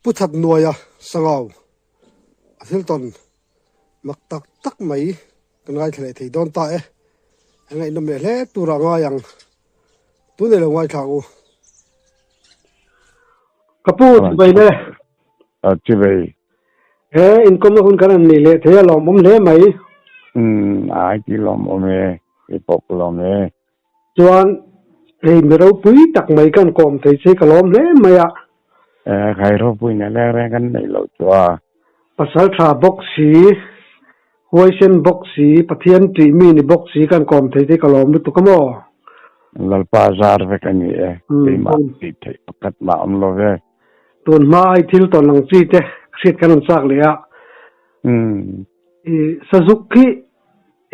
Pu Thatnuaia Sangau a thil tawn mak tak tak mai kan ngaithla leh thei dawn ta e. A ngaihnawm leh hle tur a ngai ang. Tun ei lo ngaithla ang u. Ka pu chivei le. A chivei. He inkawmna hun kan han nei leh thei a lawmawm hle mai. Umm ai ti lawmawm e, i pawh ka lawm e. Chuan hei mi ropui tak mai kan kawm thei che ka lawm hle mai a. Eh khai ropui na leng reng kan neih loh chu a. Pasal tha bawk si, huaisen bawk si, Pathian tih mi ni bawk si kan kawm thei te ka lawm lutuk a maw? Lalpa zar vek a ni e, keimah tih theih pakhat mah awm lo ve. Tun hma ai thil tawn ang chi te hriat kan rawn chak leh a. I sazuk khi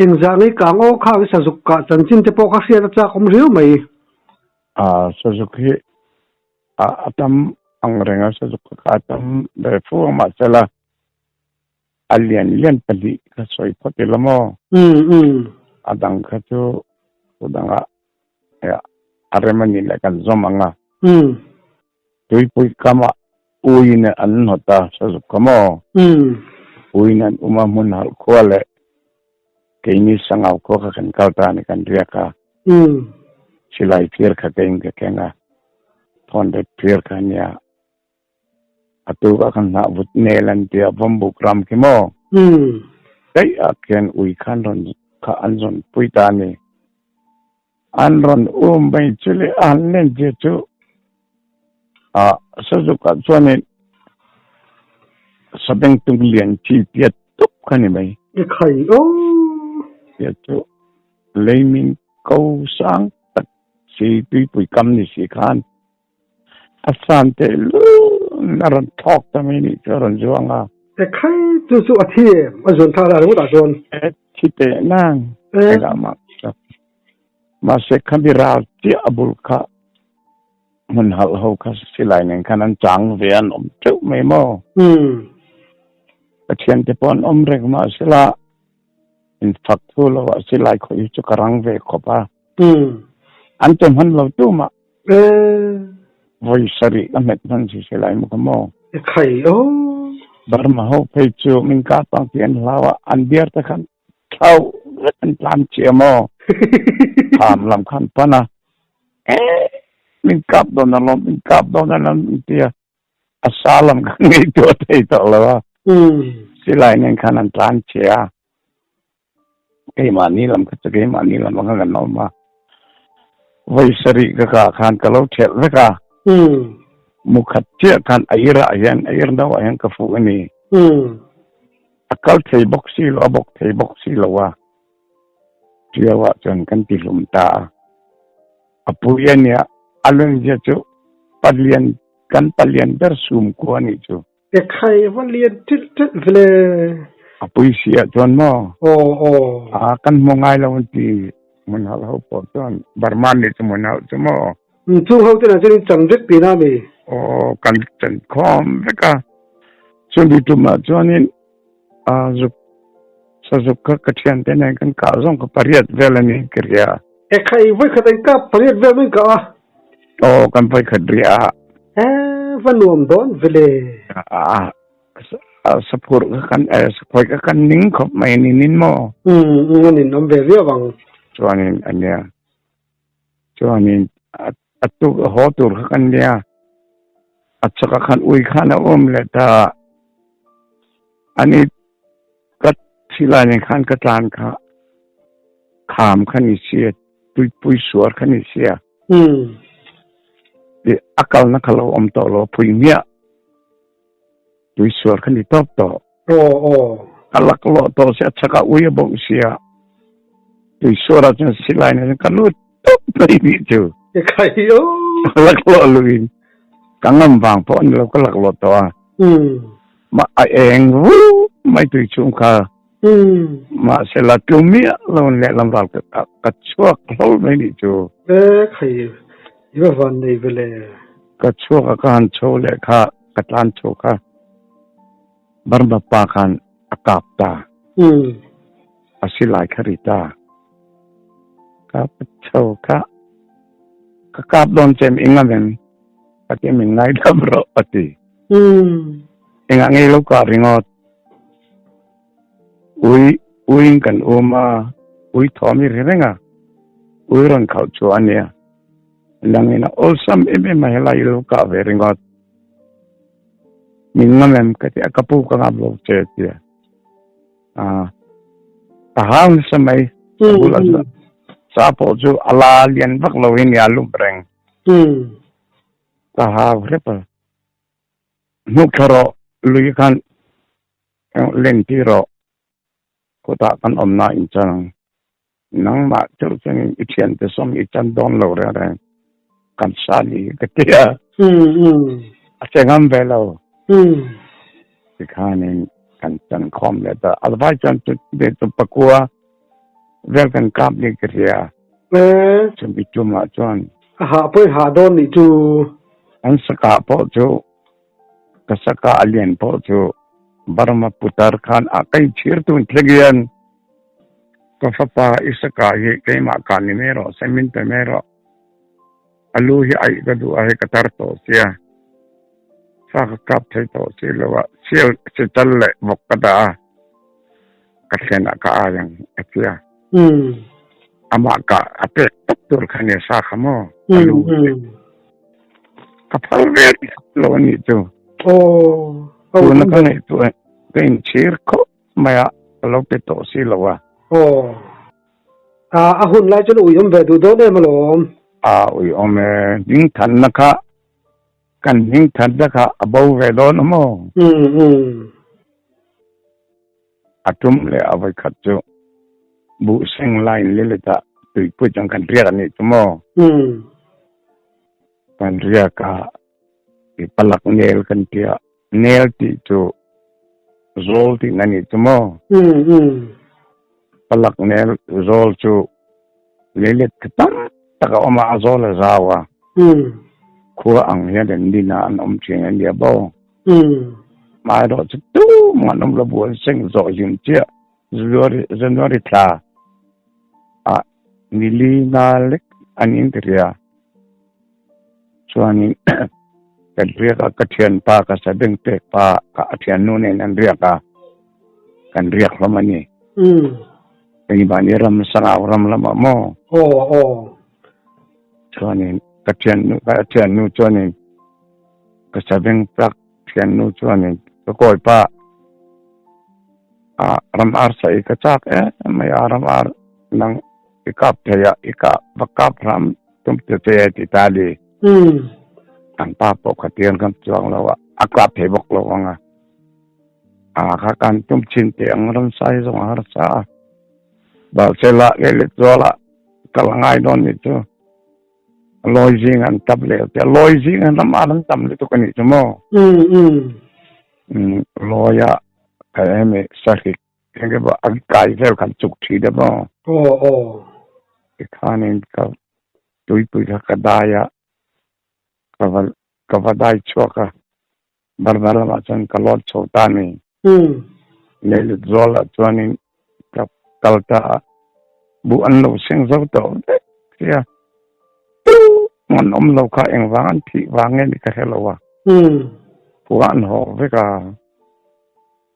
Engzah ngei kang aw khang i sazuk kah chanchin te pawh kha hriat a chak awm riau mai. A sazuk hi a tam ang reng a, sazuk kha a tam ve fu ang mahsela a lian lian pahnih kha sawi phawt ila maw? A dang kha chu thu dangah a rem a nih leh kan zawm ang a. Tuipui kamah uiin an hnawt a, sazuk kha maw? Uiin an um a, hmun halh khua leh keini Sangau khua kha kan kal ta a ni, kan riak a. Silai phir kha keiin ka keng a, thawnret phir kha a nia. A tukah kan hnah vut nel an ti a, Vawmbuk ram khi maw? Daih ah khian ui khan rawn kha an zawn pui ta a ni. An rawn um mai chu leh a han len zia chu ah Sazuk ah chuanin Sabengtung lian chi tia tup kha ni mai. I khai aw. Tia chu leimin ko sang tak si tuipui kam ni si khan a san teh lun a rawn thlawk ta mai nih chu a rawn zuang a. E khai chu chu a thi em a zuan thlak la ringawt ah chuan. E thi teh nang engah mah chuan mahse khami ral chiah a bul kha hmun halh ho kha silai nen khan an chang ve an awm teuh mai maw. Pathian te pawh an awm reng mahsela in fak thu lo ah silai khawih hi chu ka rang ve khawp a. An che hman lo tu mah. Vawi sarih ka hmet hman si si lai maw ka maw. Khai o. Burma ho phei chu min kap ang ti an hlau a, an biar te khan thlau vek an tlan chiah maw. Tham lam khan pan a, eh min kap dawn alawm, min kap dawn alawm an ti a, a sa lam khan ngaihtuah thei tawh lo a. Silai nen khan an tlan chiah a. Keimahni lam kha chu keimahni lam anga kan awm a, vawi sarih ka kah khan ka lo thelh vek a, mu khat chiah khan a irah hian a ir no ah hian ka fuh a ni. A kal thei bawk si lo, a bawk thei bawk si lo a, Tiau ah chuan kan ti hlum ta a. A pui a nia, a lawngzia chu palian kan palian ber sum kua a nih chu. Ekhai va lian ṭilh ṭilh vele. A pui si ah chuan maw? Aw aw. A kan hmu ngai lo an ti hmun halh ho pawh chuan Burma nih chu hmun halh chu maw? Chung ho te nen chuan in chan vek tihna a mi? Aw kan chan khawm vek a. Chumi tum ah chuanin a zuk sazuk kha ka thian te nen kan kah zawng kha pariat vel a ni ka ria. Ekhai vawikhat an kap pariat vel mai kah a. Aw kan vawikhat riah a. Eh va nuam dawn vele. A saphur ka kan eh sakhawi ka kan ning khawp mai ni nin maw. Um an in awm ve viau ang. Chuanin ania chuanin a tuk a haw tur kha kan nia a chaka khan ui khan a awm leh ta ani ka thilai nen khan ka tlan kha kham kha ni sia tuipui suar kha ni sia. A kalna kha lo awm tawh lo phui hmiah. Tui suar kha ni tawp tawh. Aw aw. A lak lawh tawh sia chakah ui a bawk sia. Tui suar ah chuan silai nen ka lut tawp mai nih chu. Khai aw. Ka lak lawh luin ka ngam vang pawh a ni lo ka lak lawh tawh a. Mah a eng vu mai tui chhung kha. Mahse la tlum miah lo lehlam ral ka chhuak hlawl mai nih chu. E khai i va van nei ve le. Ka chhuak a ka han chho leh kha ka tlan chho kha Burma pa khan a kap ta. A silai kha ri ta. Ka chho kha ka kap dawn che em i ngam em? Ka ti em i ngaidam rawh a ti. Engah nge i lo kah ringawt? Ui, uiin kan um a, ui thawm i ri reng a, ui rawn khalh chhuah a nia. Langin a awlsam em em a helai i lo kah ve ringawt. Min ngam em ka ti a, ka pu ka ngam lo che a ti a. A, ka hau nasa mai. Ka bulah chuan sa pawh chu a la lian vak lo hi nia lup reng. Ka hau hrep a. Hnuk thla rawh, lui khan len tir rawh. Khawtah kan awmna in chan ang. Nangmah chauh chungin i thiante sawm i chan dawn lo reng reng. Kan sa ni hi ka ti a. A che ngam ve lo. Tikhanin kan chan khawm leh ta. A vai chuan chu chu pakua vel kan kap ni ka hria. Chumi tumah chuan. A hah pawh i hah dawn nih chu. An sakah pawh chu Ka saka a lian pawh chu Burma putar khan a kai chhir tun thleng hian ka fapa i saka hi keimah ka ni mai rawh se min pe mai rawh a lu hi aih ka duh a hei ka tar tawh sia fa ka kap thei tawh si lo a sial si tal leh vawk ka dah a ka thlen ah ka ai ang a tia amah ka a pek tawp tur kha nia sa kha maw a lu Ka phal ve lo a nih chu. Tuna ka ngaihtuah ka inchhir khawp mai a, ka lo pe tawh si lo a. Aw. A hun lai chuan ui awm ve duh dawn em alawm? A ui awm e, hmingthanna kha kan hmingthanna kha a bo ve dawn a maw? A tum leh a vawikhat chu buh seng line lilet ah tuipui chuan kan riak a nih chu maw? Kan riak a, i palak nel kan ti a, nel tih chu zawl tihna a nih chu maw? Palak nel zawl chu leilet kha tam tak a awm a, a zawl a zau a, khua ang hian an din a, an awm thin a nia bo. Hmaerawh chu tumah an awm lo, buan seng zawh hlim chiah January thla ah nili nga lek an in ti ria. Chuanin kan riak a, ka thianpa ka sabeng pek pa ka a thiannu nen an riak a, kan riak hlawm a ni. Keimahni ram Sangau ram lamah maw? Chuanin ka thiannu ka thiannu chuanin Ka saveng plak thiannu chuanin ka kawi pah a ram ar sa i ka chak em mai a ram ar nang i kap thei a i kap va kap hram tum te che ti ta li an pa pawh kha tian kan chuang lo a a kap thei bawk lo ang a a kha kan tum chin te ang ram sai zawng a harsa a Barcela leh Letzuala kal a ngai dawn ni chu. Lawi zing an tap leh te lawi zing an ram an tam lutuk ani chu maw lawi a ka hemi sahrik enge pawh a kai vel khan chuk thi de maw tikhanin ka tuipui kha ka dai a ka va ka va dai chhuak a barbar lamah chuan ka lawt chho ta a ni leilut zawl ah chuanin ka kal ta a buh an lo seng zo tawh vek sia an awm lo kha engvang an thih vang nge ni ka hre lo a khua an haw vek a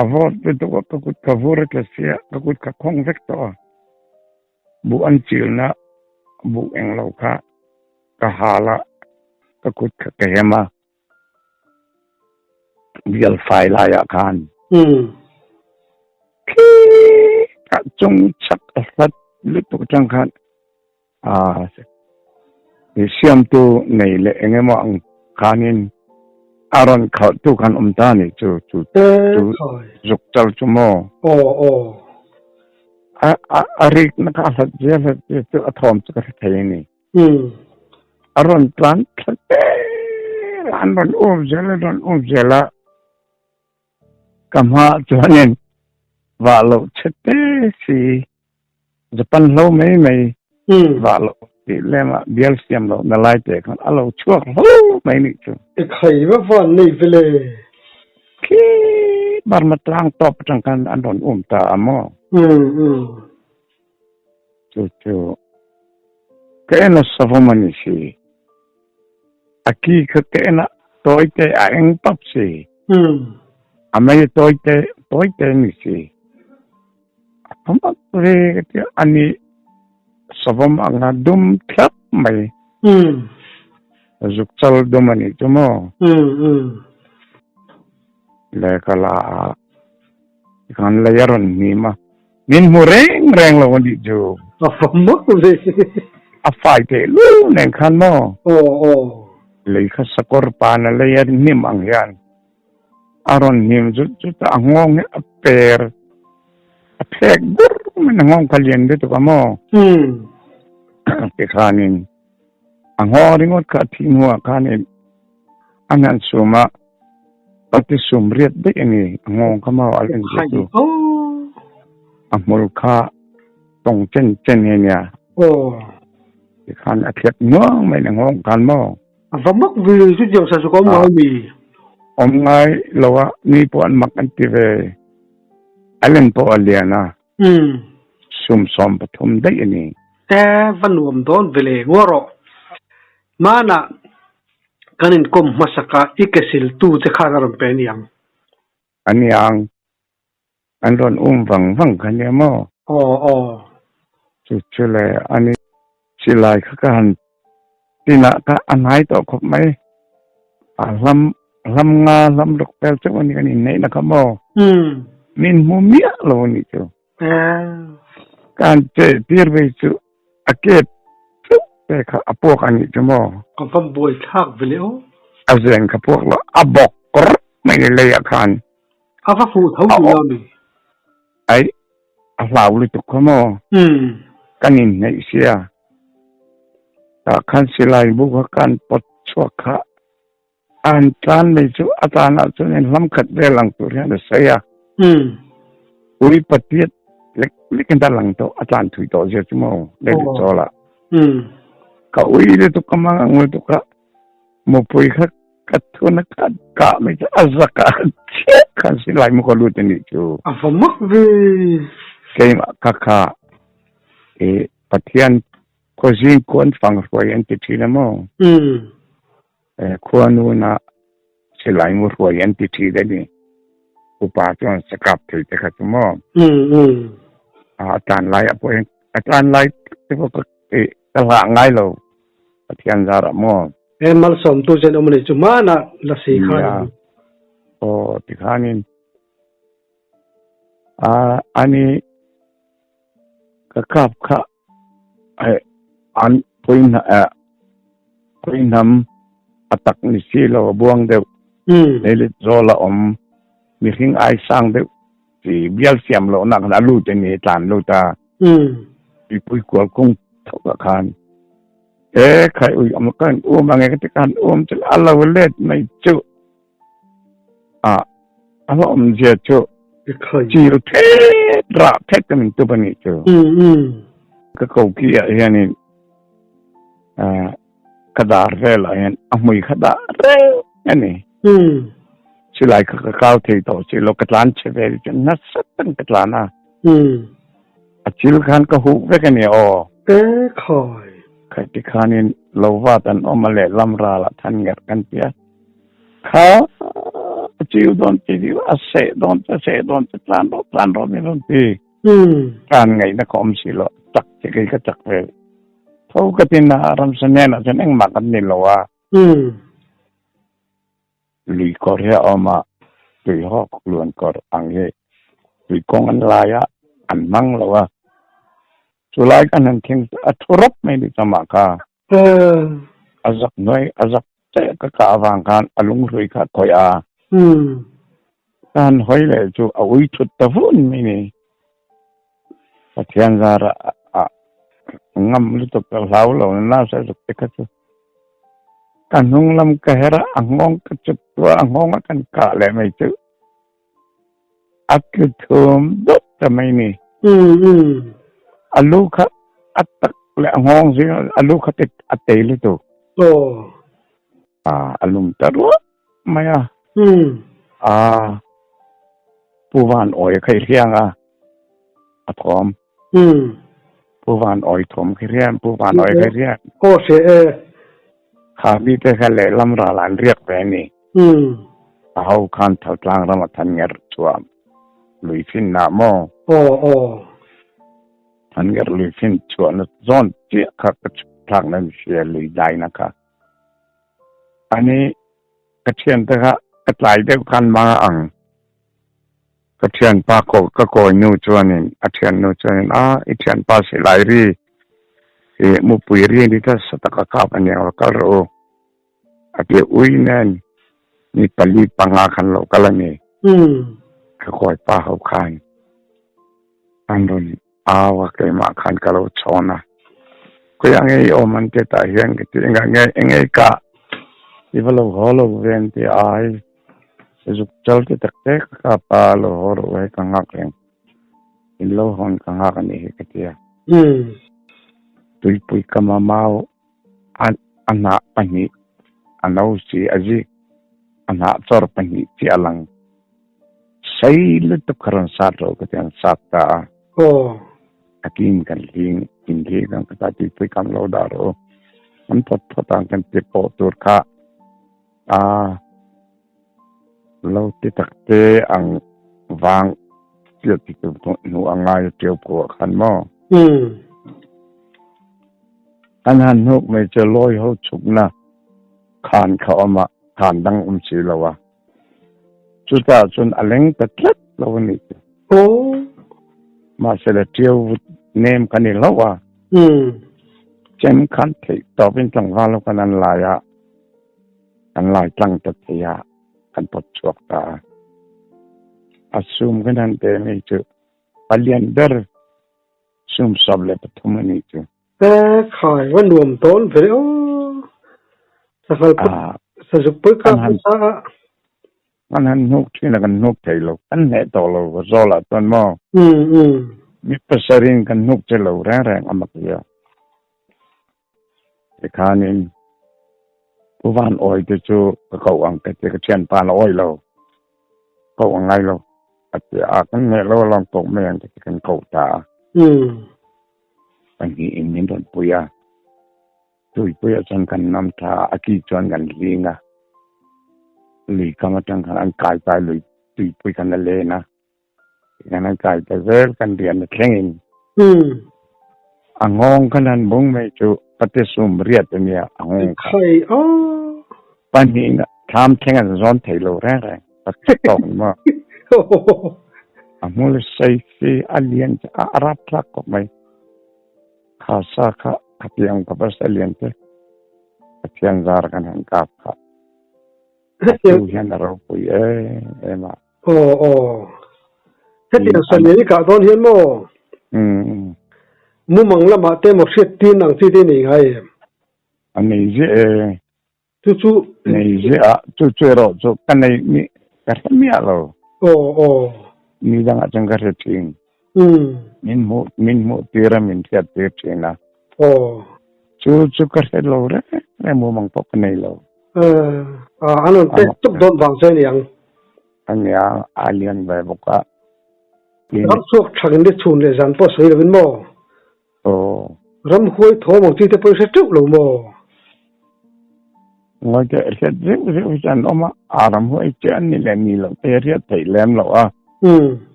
a vawt lutuk a ka kut ka vur a tla sia ka kut ka khawng vek tawh a buh an chilna buh englo kha ka hal a ka kut kha ka hem a. Bial fai laiah khan khi ah chung chak a hlat lutuk atang khan ah siamtu nei leh eng emaw ang khanin a rawn khalh tu khan awm ta a nih chu chu chu zuk chal chu maw a a rikna kha a hlat zel hlat zel chu a thawm chu ka hre thei a ni. A rawn tlan thla tel a, an rawn um zel a, rawn um zel a. Ka hmaah chuanin vah loh chhe te si, Japan hlo mai mai vah loh tih lemah bial siam loh na lai te khan a lo chhuak hlo mai nih chu. I khai va van nei ve le. Khi Burma tlang tawp atang khan an rawn um ta a maw? Chu chu ka en a savawm a ni si. A ki kha ka en a. Tawi te a eng pap si. A mei tawi te tawi te ni si. A mak ve ka ti a ni savawm anga dum thlap mai. Zuk chal dum a nih chu maw? Le ka la a tikhan lei a rawn hnim a, min hmu reng reng lo a nih chu. A fa mak ve. A fai teh lul nen khan maw? Aw aw. Lei kha sakawr pan a lei a hnim ang hian a rawn hnim zut zut a, a nghawng hi a per a phek dur mai a nghawng kha lian lutuk a maw? Tikhanin A nghawng ringawt kha a thih hnuah khanin an han sum a, a ti sum riat daih a ni. A nghawng kha maw a len zia chu. A hmul kha tawng chen chen hi a nia. Tikhan a thlep nuang mai a nghawng khan maw. A va mak ve, chutiang sa chu ka awm ngai mi. Awm ngai lo a, mi pawh an mak an ti ve. A len pawh a lian a. Sum 13 daih a ni. Te va nuam dawn ve le ngawh rawh. Hmanah kan inkawm hmasak a, i ke siltu te khan a rawn pe aniang. Aniang, an rawn um vang vang kha nia maw? Aw aw. Chu chu le ani silai kha ka han tinah kha a hnai tawh khawp mai. A hlam hlam nga hlam ruk vel chauh a ni kan inneihna kha maw? Min hmu miah lo a nih chu. Ka han cheh tir vei chu a kep chauh te kha a puak a nih chu maw? Ka va buai thlak ve le aw. A zen kha puak lo a bawk rawp mai leiah khan. A va fuh tho tih lo mi. Aih a hlau lutuk kha maw? Kan inhneih sia. Tah khan silai bu kha kan pawt chhuak kha a han tlan mai chu a tlanah chuan in hlam khat vel ang tur hian a sawi a. Ui patiat lek lek in a lang tawh a tlan thui tawh zia chu maw lei lut chawl ah. Ka ui lutuk ka mang ang lutuk a mupui kha ka thun a ka kah mai chu a zak a chiah khan silai mu ka lut a nih chu. A va mak ve. Keimah ka kha i Pathian khawzing khuan fang hruai an ti thin a maw? Khuanuna silai mu hruai an ti thin a ni. Upa chuan sakap thei te kha chu maw? A tlan lai ah pawh hian a tlan lai te pawh ka ka hlah ngai lo Pathian zarah maw? He malsawmtu chen awm a nih chu hmanah lasi khan. Nia. Aw tikhanin a ani Ka kap kha an pui hnam a tak ni si lo a buang deuh. Leilet zawl a awm mihring ai sang deuh chi bial siam lohna khan a lut a ni tlan lut a. Tuipui kual kung thawk ah khan e khai ui awm ka han um ang e ka ti ka han um chu a lo let mai chu. A a hlawm zia chu chil thet rah thet ka min tup a nih chu. Ka koki ah hianin ka dar velah hian a hmui kha dah reng a ni. Chulai kha ka kau thei tawh si lo ka tlan chhe vel chu nasa tak ka tlan a. A chil khan ka huh vek a ni aw. E khawi. Kha tikhanin lo vat an awm a lehlam ralah than ngerh kan ti a. Kha a chiu dawn ti deuh a seh dawn che seh dawn che tlan rawh tlan rawh min rawn ti. Tlan ngaihna ka awm si lo chak che kei ka chak ve. Tho ka tin a ramsa hnenah chuan engmah kan ni lo a. Lui kawr hi a awm a, tui hawk luan kawr ang hi tui kawng an lai a, an hmang lo a. Chulai kan han thleng chu a thu rawp mai ni chamah kha. A zak hnuai a zak chiah ka kah avang khan a lunghrui kha a khawih a. Ka han hawi leh chu a ui thut ta vun mai ni. Pathian zara a ngam lutuk ka hlau lo nasa zuk te kha chu. Ka hnung lam ka her a, a nghawng ka chuk tua a nghawng a kan kah leh mai chu. A tlu thum dawt ta mai ni. A lu kha a tak leh a nghawng zing a lu kha te a tei lutuk. A lum ta ruah mai a. A Pu Van Awi kha i hriang a, a thawm. Pu Van Awi thawm kha i hriang, Pu Van Awi kha i hriang. Aw hre e. Kha mite kha lehlam ral an riak ve a ni. A ho khan Thaltlang rama Thannger chhuah lui finna maw? Aw aw. Thannger lui fin chhuahna zawn chiah kha ka chhuk thlakna ni sia lui daina kha. Ani ka thiante kha ka tlai deuh khan mang ang. Ka thianpa ko ka kawi nu chuanin a thiannu chuanin a i thianpa silai ri ih mupui ri ni ta sa taka kap a nia lo kal rawh u a ti ui nen mi pali panga khan lo kal a ni ka kawi pa ho khan an rawn au a keimah khan ka lo chhawn a khawiah nge i awm an ti tah hian ka ti engah nge eng nge i kah i va lo haw lo ve an ti ai. Zuk chal ti tak te ka kap a lo haw rawh hei ka nghak reng in lo hawn ka nghak a nih hi ka ti a. Tuipui ka mamau a a hnah pahnih a no si a zik a hnah chawr pahnih chiah a lang sei lutuk kha rawn sat rawh ka ti an sat ta a. A kin kan hling in hling ang ka ta tuipui kam lo dah rawh u an phawt phawt ang kan ti pawh tur kha. A lo ti tak te ang vang chiah ti tur pawh hnu a ngai a teu pawh ah khan maw? An han hnuk mai chu lawi ho chhukna khan kha awm a, khan dang awm si lo a. Chutah chuan a leng ta tlat lo a nih chu. Mahse le teu vut nem ka ni hlauh a. Chem khan theih tawpin tlangval ho khan an lai a. Kan lai tlang ta thei a, kan pawt chhuak ta a. A sum kan han pe mai chu palian ber sum 13 a nih chu. E khai va nuam tawn ve aw. Sahal sazuk pui ka sa a. Kan han hnuk thin a kan hnuk thei lo, kan hneh tawh lo zawlah chuan maw. Mi pasarin kan hnuk che lo reng reng a mak zia. Tikhanin Pu Van Awi te chu ka koh ang ka ti, ka thianpa la awi lo, koh a ngai lo a ti a, kan hneh lo alawm koh mai ang ka ti kan koh ta a. Pahnihin min rawn pui a, Tuipuiah chuan kan nam tha a, a ki chuan kan hling a, lui kam atang khan an kai ta lui tuipui khan a len a. Kan an kai ta zel kan rian a thlengin. A nghawng khan han bung mai chu pate sum riat a nia a nghawng kha. Khai a. Pahnih thlam thleng an zawn thei lo reng reng. Pathian tawk ni maw. A hmul sei si a lian chu a rap thlak khawp mai. Kha sa kha khatiang ka pa sa lian te. Pathian zar kan han kap kha. A tu hian a ropui em em a. Aw aw. Hetiang sa nei kah dawn hian maw? Mumang lamah te maw hriat tin ang chi te nei ngai em? A nei ziah e. Chu chu. Nei ziah a, chu chu erawh chu ka nei mi ka hre miah lo. Aw aw. Mi dangah chuan ka hre thin. Min hmuh min hmuh tir a min hriat tir thin a. Aw. Chu chu ka hre lo reng reng mumang pawh ka nei lo. An rawn pek tawp dawn vang che aniang. Ania a lian ve bawk a. Ram chhuak thak in le chhun leh zan pawh sawi lovin maw? Aw. Ram huai thawm ang chi te pawh i hre teuh lo maw? Ngawi teh hriat zeuh zeuh hi chuan an awm a, a ram huai che an ni leh ni loh te hriat theih lem loh a.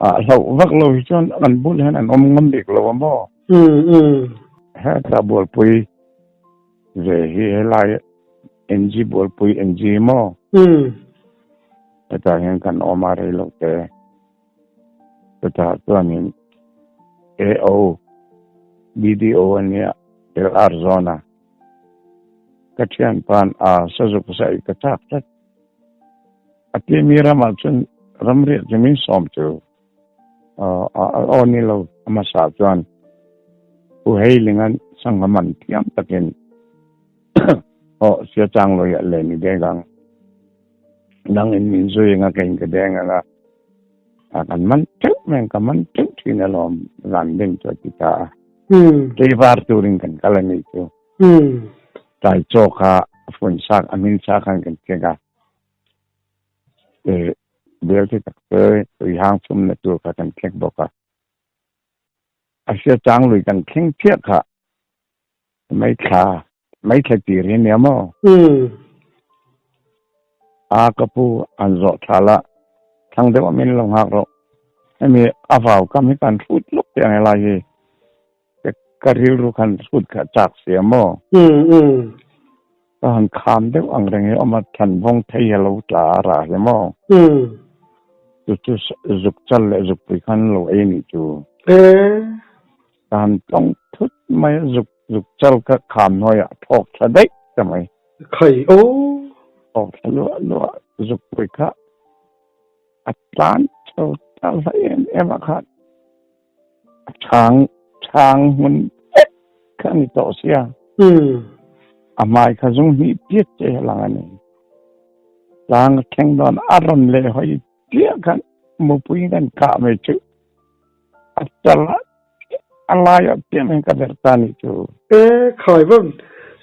A hlauh vak lo hi chuan an bul hian an awm ngam bik lo a maw? Hetah bualpui ve hi helai NG bualpui NG maw? Hetah hian kan awm a rei lo te. Chutah chuanin AO, BDO a nia LR zawn a. Ka thianpa'n a sazuk zai ka chak tlat. A timi ramah chuan ramriah chu min sawm chu aw ni lo a hmasa chuan Pu Heilinga'n sangha man thiam takin aw sia chang lawiah len i deng ang. Nangin min zui anga keiin ka deng anga a kan man teuh mai ang ka man teuh thin alawm zan deng chu a ti ta a. Tleivar turin kan kal a nih chu. Tlai chaw kha a fun sak a hmin sa khan kan chek a. Bel te tak te tui hang chhumna tur kha kan thlek bawk a. A hria chang lui kan thleng chiah kha mai thla. Mai thla tir hi nia maw? A ka pu an zawh thla la, thlang deuh a min lo nghak rawh. Hemi a vau kam hi kan hrut lawk teh ang helai hi. Ka rilru khan hrut kha a chak sia maw? Ka han kham deuh ang reng hi awm a, thlan vawng thei a lo tla a rah hi maw? Chu chu zuk chal leh zukpui khan lo ei a nih chu. Ka han tawng thut mai a, zuk zuk chal ka kham hnuaiah thawk thla daih ta mai. Khai aw. Thawk thla luah luah zukpui kha a tlan chho ta hla em em ah khan a chhang chhang hmun vek kha a ni tawh sia. A hmai kha zung hnih piat che hi a lang a ni. Tlang a thleng dawn a rawn leh hawi piah khan mupui kan kah mai chu. A chal a a lai ah chiah hian ka verh ta nih chu. E khai va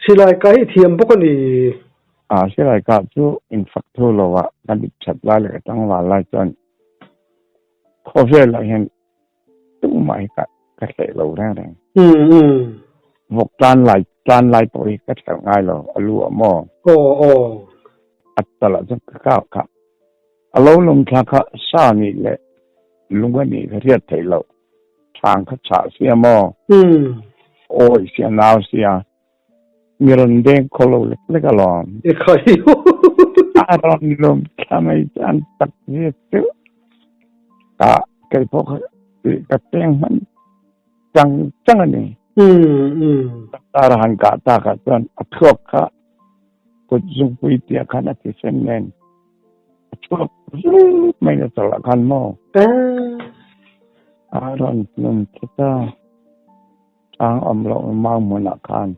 silai kah hi thiam bawk a ni. A silai kah chu in fak thu lo ah ka dik that lai leh ka tlangval lai chuan khawvel ah hian tumah hi ka ka hleh lo reng reng. Vawk tlan lai tlan lai pawh hi ka thleuh ngai lo a lu ah maw. Aw aw. A chal ah chuan ka kah kha A lo lung thla kha sa nih leh lung a nih kha hriat theih loh. Thlang kha chhah sia maw? Awi sia nau sia. Mi rawn deng khaw lo lek lek alawm. I khai hu. A rawn lum thla mai chu an tak zia chu. Ka kei pawh kha ka peng hman chang chang a ni. Tar a han kah takah chuan a thluak kha kut zungpui tia khan a ti sen nen. A chhuak zut mai na chawlh ah khan maw? A rawn tlum thut a, tlang awm loh mau hmunah khan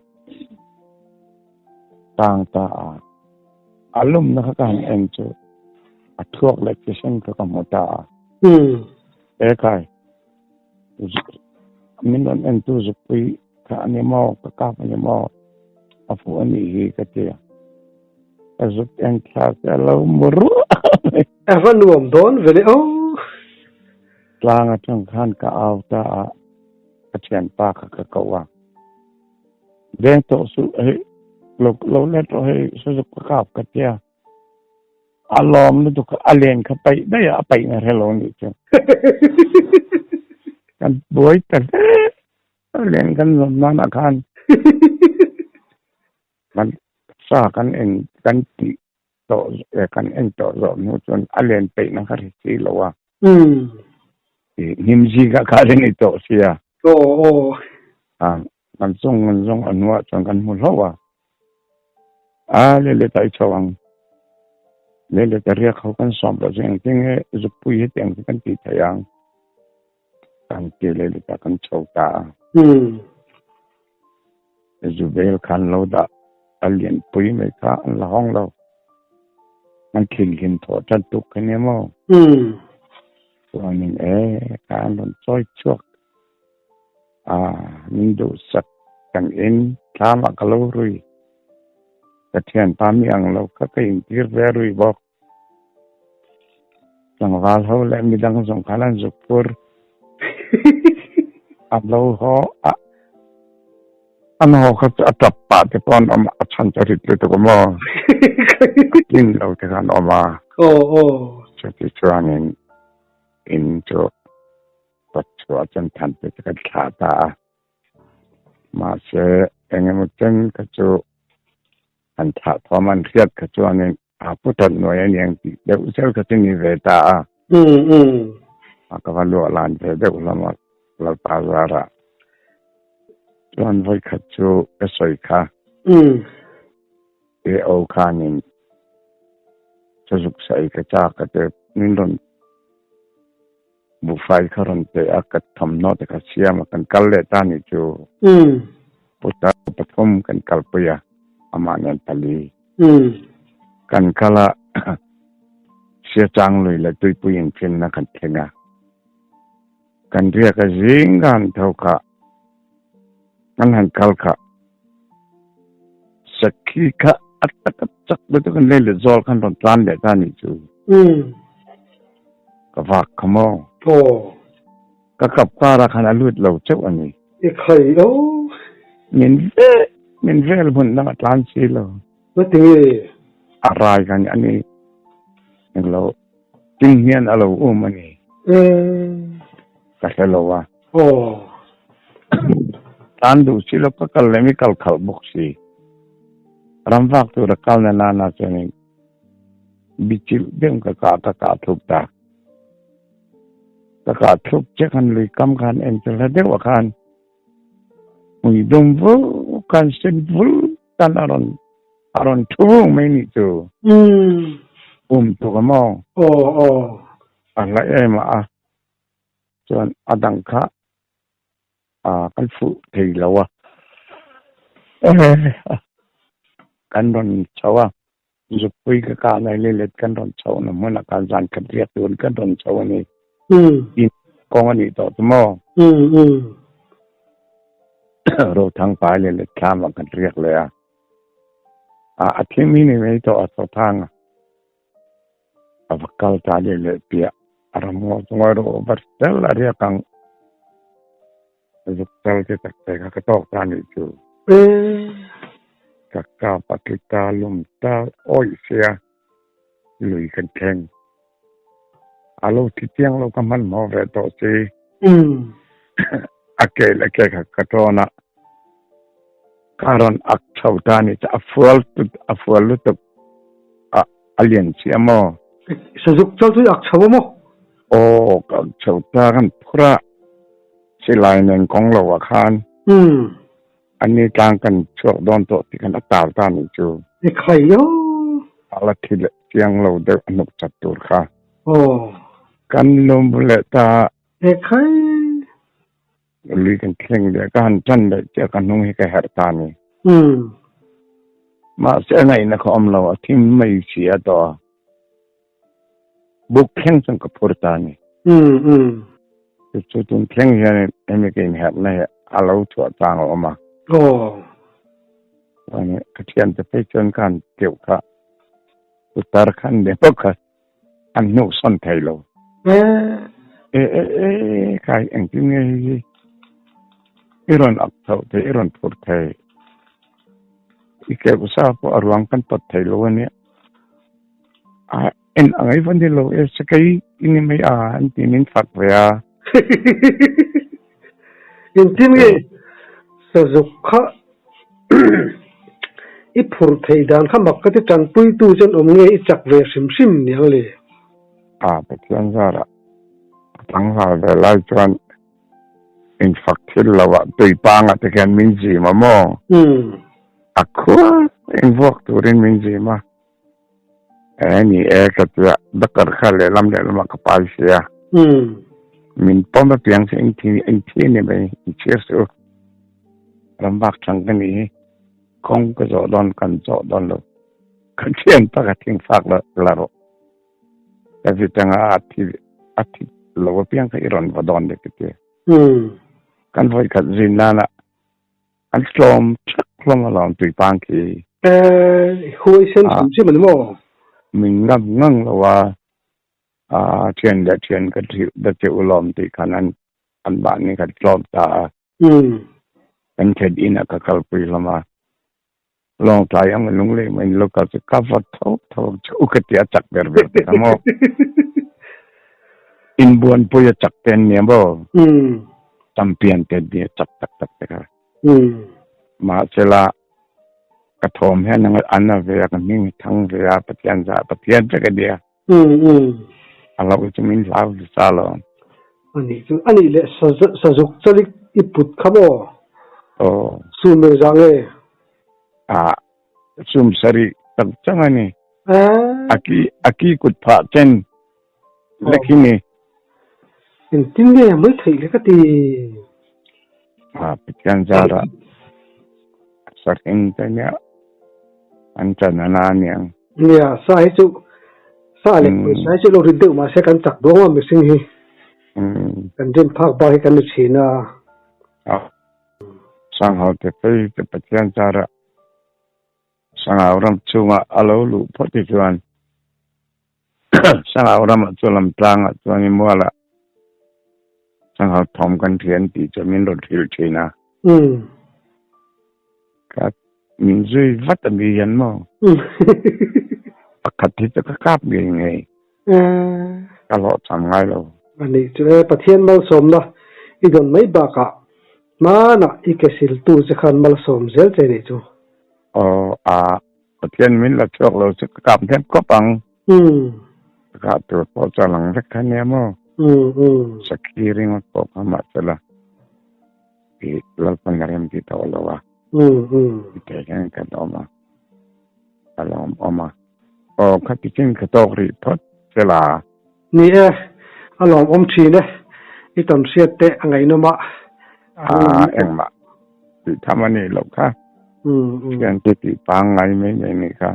tang ta a. A lumna kha ka han en chu a thluak leh thisen kha ka hmu ta a. E khai, min rawn entu zukpui kha a ni maw, ka kap a ni maw, a fuh a nih hi ka ti a. Ka zuk en thla che a lo mu ruah mai. A va nuam dawn ve le aw. Tlang atang khan ka au ta a, ka thianpa kha ka ko a. Veng tawh suh hei, lo lo let rawh hei sazuk ka kap ka tia. A lawm lutuk a len kha paih daih a, a paih na hre lo nih chu. Kan buai ta hle, a len kan zawm nanah khan. Kan sa kan en kan tih tawh kan en tawh zawh hnu chuan a len peih na kha hre si lo a. Ih hnim zingah kha a ni tawh sia. Aw aw. A kan zawng kan zawng a hnuah chuan kan hmu hlauh a. A le le ta i chho ang. Le le ta riak ho kan sawm loh chu engtin nge zukpui hetiang chu kan tih theih ang. Kan ti le le ta kan chho ta a. Zubel khan lo dah a lianpui mai kha an la hawng lo. An thinhlim thawh tan tuk kha nia maw? Chuanin e kha an rawn chawi chhuak a, min duhsak kan in thlamah ka lo rui. Ka thianpa mi ang lo kha ka intir ve rui bawk. Tlangval ho leh midang zawng khan an zuk phur. A lo haw a, an haw kha chu a tap pah te pawh an awm a, a chhan chu a rit lutuk a maw? A tlin lo te kha an awm a. Chuti chuanin in chu kawtchhuah chuan than te chu kan thlah ta a. Mahse engemaw chen kha chu an thlah thawm an hriat kha chuanin a pu tawt nuai a niang tih deuh zel kha chu ni ve ta a. A ka va luah lan ve deuh hlawm a Lalpa zarah chuan vawikhat chu ka sawi kha AO khanin chazuk sawi ka chak a te min rawn Buhfai kha rawn pe a, ka thawmhnaw te kha siam a, kan kal leh ta nih chu. Putar pathum kan kalpui a, amah nen pali. Kan kal a, Siachang lui leh Tuipui infinna kan thleng a. Kan riak a zing ka han tho kha, kan han kal kha, sakhi kha a tak a chak lutuk a lei leh zawl khan rawn tlan leh ta nih chu. Ka vak kha maw? Aw. Ka kap karah khan a lut lo chauh a ni. I khai aw. Min vek. Min vel hmun dang a tlan si lo. Ngati nge? A rai kha a ni. Englo ting hian a lo um a ni. Ka hre lo a. Aw. Tlan duh si lo ka kal leh mi kal khalh bawk si. Ramvak tur a kal na nana chuanin bichilh deuh ka kah ka kah thlup ta. Ka kah thlup che khan lui kam khan en che hla deuh ah khan Mui dum vul khan sen vul tan a rawn a rawn thu vung mai nih chu. Um tuk a maw? Aw aw. A hla em a chuan a dang kha a kan fuh thei lo a. Kan rawn chho a, zukpui ka kah lai leh let kan rawn chho na hmunah khan zan khat riak tur kan rawn chho a ni. In kawng a nih tawh chu maw? Rothang pai leh let thlam ah kan riak leh a. A thim hi ni mai tawh a Rothang a. A va kal ta leh leh piah a ram ngaw chu ngawi rawh va tel a riak ang. Zuk tal te tak te kha ka tawk ta nih chu. Ka kap a tli ta lum ta awih sia lui kan thleng. A lo thi chiang lo ka hmanhmawh ve tawh si. A ke leh ke kha ka tawn a. Ka rawn ak chho ta nih chu a fual tut a fual lutuk a a lian chiah maw? Sazuk chal chu i ak chho a maw? Aw ka ak chho ta kan phur a. Silai nen kawng lo ah khan an ni tlang kan chhuak dawn tawh tih khan a tar ta nih chu. I khai yo. A la thi leh chiang lo deuh a hnuk chat tur kha. Aw. Kan lawm bu leh ta. E khai. Lui kan thleng leh ka han tan leh chiah ka hnung hi ka herh ta ni. Mahse a ngaihna kha awm lo a thim mai si a tawh a. Buk thleng chuan ka phur ta a ni. Chu chu tun thleng hian hemi ka inherhna hi a lo chhuah chang a awm a. Chuan ka thiante phei chuan ka han keuh kha putar kha an ni bawk a, an hnuh sawn thei lo. E e e khai engtin nge hei hi i rawn ak chhoh thei i rawn phur thei i keuh sa pawh a ruang kan pawt thei lo a nia. A en ang ei van nilo e sakei i ni mai a an ti min fak ve a. Engtin nge sazuk kha i phur theih dan kha mak ka ti tanpuitu chuan awm nge i chak ve hrim hrim niang le? A Pathian zarah a tlangval ve lai chuan infak thil lo ah tuipangah te khian min zim a maw? A khur invuak turin min zim a. E ni e ka tia doctor kha lehlam lehlamah ka pai sia. Min pawm apiang chu eng thi eng thi a ni mai in chhir suh u. Ram vak thang ka nih hi kawng ka zawh dawn kan zawh dawn lo. Ka thian tak a thing fak la la rawh. Ka vit anga a thi a thi lo apiang kha i rawn va dawn leh ka tia. Kan vawi khat zin nana An tlawm thak hlawm alawm tuipang khi. Eh, huai sen hrim hrim ani maw? Min ngam ngang lo a, a thian leh thian ka thih da che u lawm tih khan an an mahni kha tlawm ta a. Kan thlen inah ka kalpui hlawm a, Lawngtlai ang lunglei mai in lo kal chu ka va tho tho ang che u ka ti a chak ber ber te kha maw. Inbuanpui a chak te an nia maw. Champion te an nia chak tak tak te kha. Mahsela ka thawm hian ang an a ve a ka hming a thang ve a Pathian zah Pathian vek a nia. A hlauh chu min hlau nasa lo. Anih chu anih leh sazuk chalik i put kha maw? Aw. Sum engzah nge? Ah, sum sarih tak chang a ni. A ki a ki kut phah chen lek hi ni. Engtin nge mai theih le ka ti? Ah, Pathian zarah sarhing te nia an chan a na aniang. Nia, sa hi chu sa leh pawisa hi chu lo rit deuh mahse kan chak duang a mihring hi. Kan rin phak bak hi kan ni thin a. Sanghau te phei te Pathian zarah Sanghau ram chhungah a lo luh phawt hi chuan Sanghau ramah chu lamtlangah chuan i mualah Sanghau thawm kan thian tih chu min rawn hrilh thin a. Ka. Min zui vat a mi hian maw? Pakhat hi chu ka kap ngei ngei. Ka hlawhchham ngai lo. A nih chu e, Pathian malsawmna i dawn mai bakah hmanah i ke siltu che khan malsawm zel che nih chu. Aw a, Pathian min la chhuak lo chu ka kap hnep khawp ang. Ka kah tur pawh chu a lang vek kha nia maw? Sakhi ringawt pawh kha mahsela. I Lalpan a rem ti tawh lo a. Tih hian kan awm a, ka lawm awm a. Aw khati chin ka tawk rih phawt che la. Ni e, a lawmawm thin e. I tawn hriat te a ngaihnawm a. Aa engmah tih tham a nih loh kha. Thiante tih pangngai mai mai nih kha.